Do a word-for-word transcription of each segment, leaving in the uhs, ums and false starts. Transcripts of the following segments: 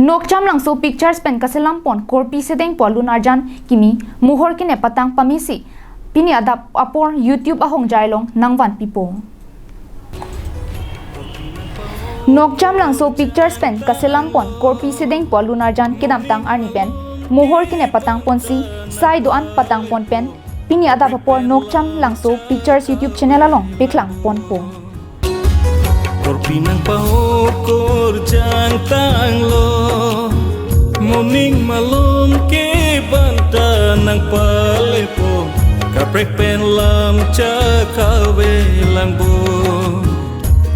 Nokcham Langso Pictures pen kaselam pon Korpi Sedengpo alun arjan kimi mohor kene patang pamesi pini adap apor YouTube ahongjai along nangvan pipo. Nokcham Langso Pictures pen kaselam pon Korpi Sedengpo alun arjan kedamtang arni pen mohor kene patang ponsi sai do-an patang pon pen pini adap apor Nokcham Langso Pictures YouTube channel along paklang ponpo. Korpi nangpahok korjang tanglo, moning malom ke banta nangpalepo, kaprek pen lam chakave langbo,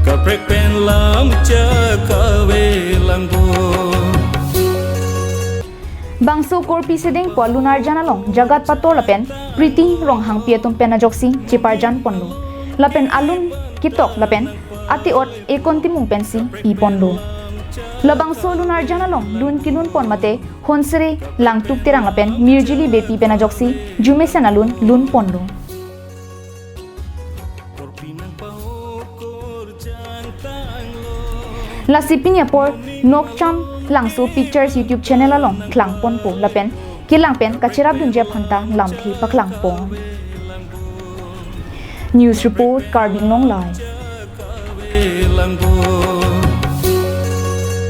kaprek pen lam chakave langbo. Bangso Korpi Sedengpo alun arjan along jagat pator lapen Priti Ronghangpi atum pen ajoksi cheparjan ponlo. Lapen alun ketok lapen ate-ot ekon timung pensi pi ponlo. Labangso alun arjan along lun kelun pon mate Honsere Langtuk Terang lapen Mirjili Beypi pen ajoksi jumesen alun lun ponlo. Lasi pini apor Nokcham Langso Pictures YouTube channel along klang ponpo lapen kelang pen kacherap dunji aphanta lamthe paklang pon. News report, Karbi Anglong Live.